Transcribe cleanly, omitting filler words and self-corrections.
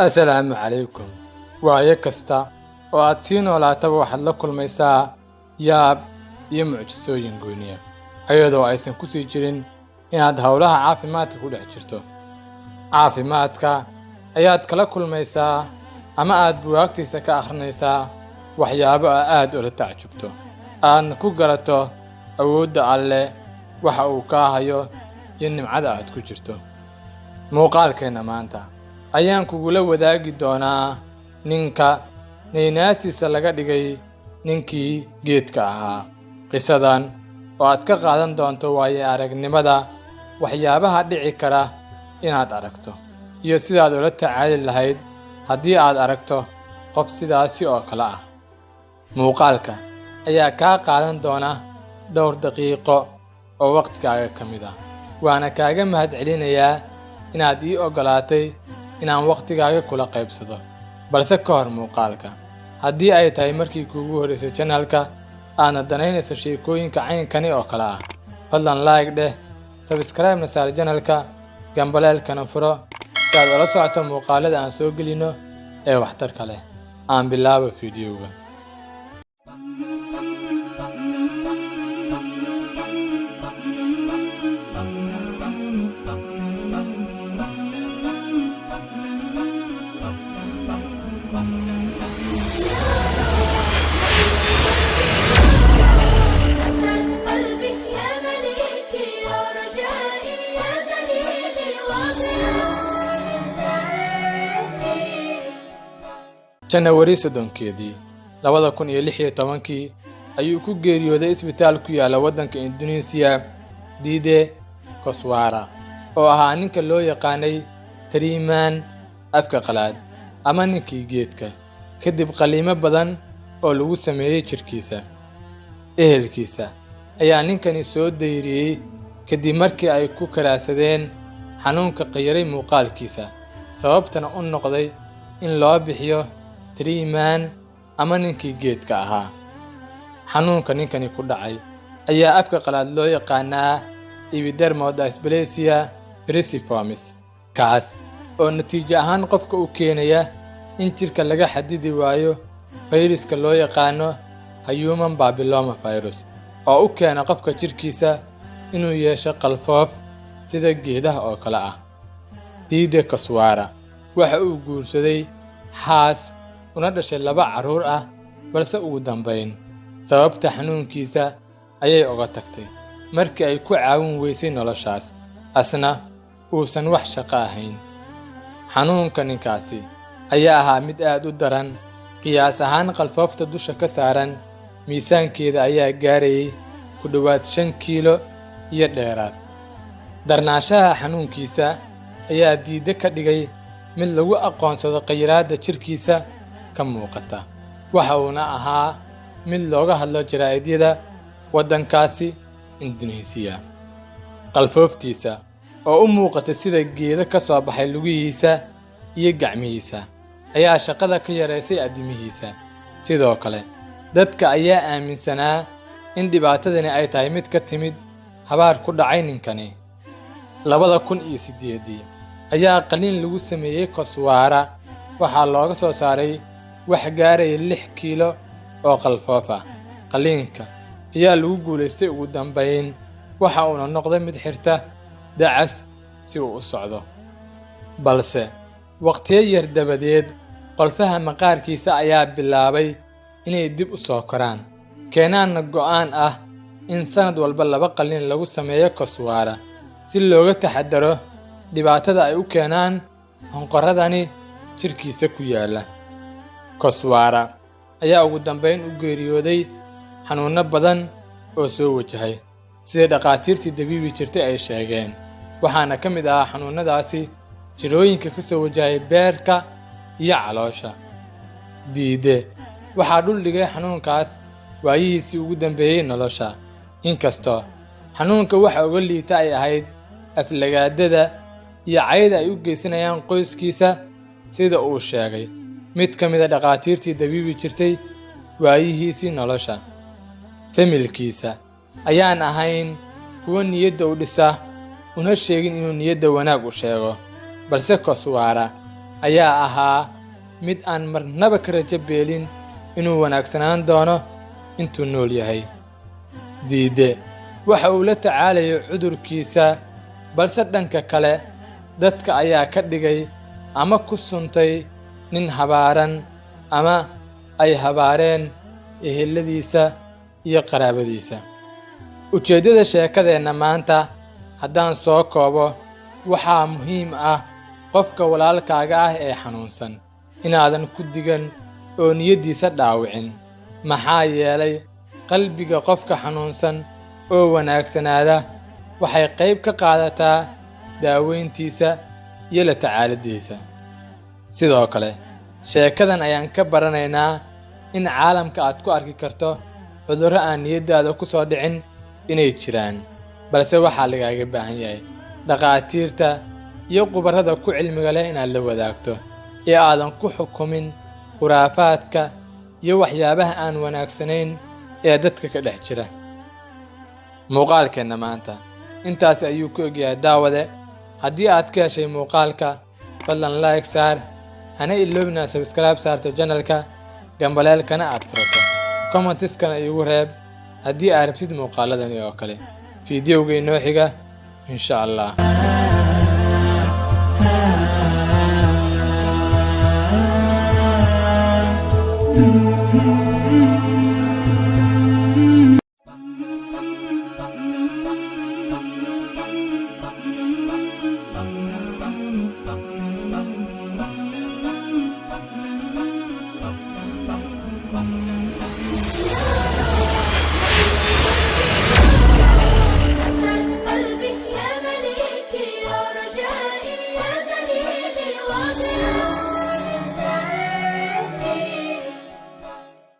Assalaamu calaykum. Waayo kasta oo aad sii noolaataba, waxaad la kulmaysaa yaab iyo mucjisooyin gooniya, ayadoo aysan ku sii jirin inaad howlaha caafimaadka ku dhex jirto. Caafimaadka ayaad kala kulmaysaa ama aad buugaagtiisa ka akhrinaysaa waxyaabo aad ula tacajubto, aadna ku garato awoodda Alle, waxa uu kaa hayo iyo nimcada aad ku jirto. Muuqaalkeenna maanta ayaan kugula wadaagi doonaa ninka naynaasiisa laga dhigay ninkii geedka ahaa. Qisadan oo aad ka qaadan doonto waayo aragnimada waxyaabaha dhici kara inaad aragto iyo sidaad ula tacaali lahayd haddii aad aragto qof sidaasi oo kale ah. Muuqaalka ayaa kaa qaadan doona dhowr daqiiqo oo waqtigaaga ka mid ah, waana kaaga mahadcelinayaa inaad ii oggolaatay inaan waqtigaaga kula qaybsado. Balse ka hor muuqaalka, haddii ay tahay markii kuugu horreysay channelka, aadna danaynayso sheekooyinka caynkani oo kale ah, fadlan like dheh, subscribe-na saar channelka, gambaleelkana furo si aad ula socoto muuqaalada aan soo gelino ee waxtarka leh. Aan bilaabo fiidiyowga. أسعد قلبي يا مليكي، يا رجائي، يا دليلي وضيائي. Janawari 30-keedii, 2016-kii ayuu ku geeriyooday isbitaal ku yaala waddanka Induneesiya Dide Koswara, oo ahaa ninka loo yaqaanay Tree Man afka qalaad ama ninkii geedka, kadib qalliimo badan oo lagu sameeyey jirkiisa. Ehelkiisa ayaa ninkani soo dayriyey kadib markii ay ku karaasadeen xanuunka qayaray muuqaalkiisa, sababtana u noqday in loo bixiyo Tree Man ama ninkii geedka ahaa. Xanuunka ninkani ku dhacay ayaa afka qalaad loo yaqaanaa epidermodysplasia verruciformis, kaas oo natiijo ahaan qofka u keenaya in jirka laga xadidi waayo fayraska loo yaqaano human papilloma virus, oo u keena qofka jirkiisa inuu yeesho qalfoof sida geedaha oo kale ah. Dide Koswara waxa uu guursaday xaas, una dhashay laba carruur ah, balse ugu dambayn sababta xanuunkiisa ayay uga tagtay markii ay ku caawin weysay noloshaas, asna uusan wax shaqo ahayn. Xanuunka ninkaasi ayaa ahaa mid aad u daran. Qiyaas ahaan qalfoofta dusha ka saaran miisaankeeda ayaa gaarayay ku dhowaad 5 kiilo iyo dheeraad. Darnaanshaha xanuunkiisa ayaa Dide ka dhigay mid lagu aqoonsado khayraadda jirkiisa ka muuqata, waxa uuna ahaa mid looga hadlo jaraa'idada waddankaasi Induneesiya. Qalfooftiisa oo u muuqata sida geedo ka soo baxay lugihiisa iyo gacmihiisa ayaa shaqada ka yaraysay addimihiisa. Sidoo kale dadka ayaa aaminsanaa in dhibaatadani ay tahay mid ka timid habaar ku dhacay ninkani. 2008-dii ayaa qalliin lagu sameeyey Koswara. Waxaa looga soo saaray wax gaaraya 6 kiilo oo qalfoof ah. Qalliinka ayaa lagu guulaystay ugu dambayn, waxa uuna noqday mid xirta dacas si uu u socdo. Balse waqtiyo yar dabadeed qolfaha maqaarkiisa ayaa bilaabay inay dib u soo koraan, keenaanna go'aan ah in sanad walba laba qalliin lagu sameeyo Koswara si looga taxadaro dhibaatada ay u keenaan honqoradani jirkiisa ku yaala. Koswara ayaa ugu dambayn u geeriyooday xanuunno badan oo soo wajahay, sida dhakhaatiirtii dabiibi jirtay ay sheegeen, waxaana ka mid ahaa xanuunnadaasi jirooyinka ka soo wajahay beerka iyo caloosha. Dide waxaa dhul dhigay xanuunkaas waayihiisii ugu dambeeyey nolosha, inkastoo xanuunka waxa uga liita ay ahayd aflagaadada iyo cayda ay u geysanayaan qoyskiisa, sida uu sheegay mid ka mid ah dhakhaatiirtii dabiibi jirtay waayihiisii nolosha. Familkiisa ayaan ahayn kuwo niyadda u dhisa, una sheegin inuu niyadda wanaag u sheego, balse Koswara ayaa ahaa mid aan marnaba ka rajo beelin inuu wanaagsanaan doono intuu nool yahay. Diide waxa uu la tacaalayay cudurkiisa, balse dhanka kale dadka ayaa ka dhigay ama ku suntay nin habaaran ama ay habaareen eheladiisa iyo qaraabadiisa. Ujeeddada sheekadeenna maanta haddaan soo koobo, waxaa muhiim ah qofka walaalkaaga ah ee xanuunsan inaadan ku digan oo niyaddiisa dhaawicin, maxaa yeelay qalbiga qofka xanuunsan oo wanaagsanaada waxay qayb ka qaadataa daaweyntiisa iyo la tacaaliddiisa. Sidoo kale, sheekadan ayaan ka baranaynaa in caalamka aad ku arki karto cudurro aan niyaddaada ku soo dhicin inay jiraan, balse waxaa lagaaga baahan yahay dhakhaatiirta iyo khubarada ku cilmiga leh inaad la wadaagto ee aadan ku xukumin khuraafaadka iyo waxyaabaha aan wanaagsanayn ee dadka ka dhex jira. Muuqaalkeenna maanta intaasi ayuu ku egyahay. Daawade, haddii aad ka heshay muuqaalka, fadlan like saar, hana iloobina subscribe saarto channelka, gambaleelkana aad furato, commentiskana iigu reeb haddii aad rabtid muuqaaladani oo kale. Fiidiyowga inoo xiga, insha Allah.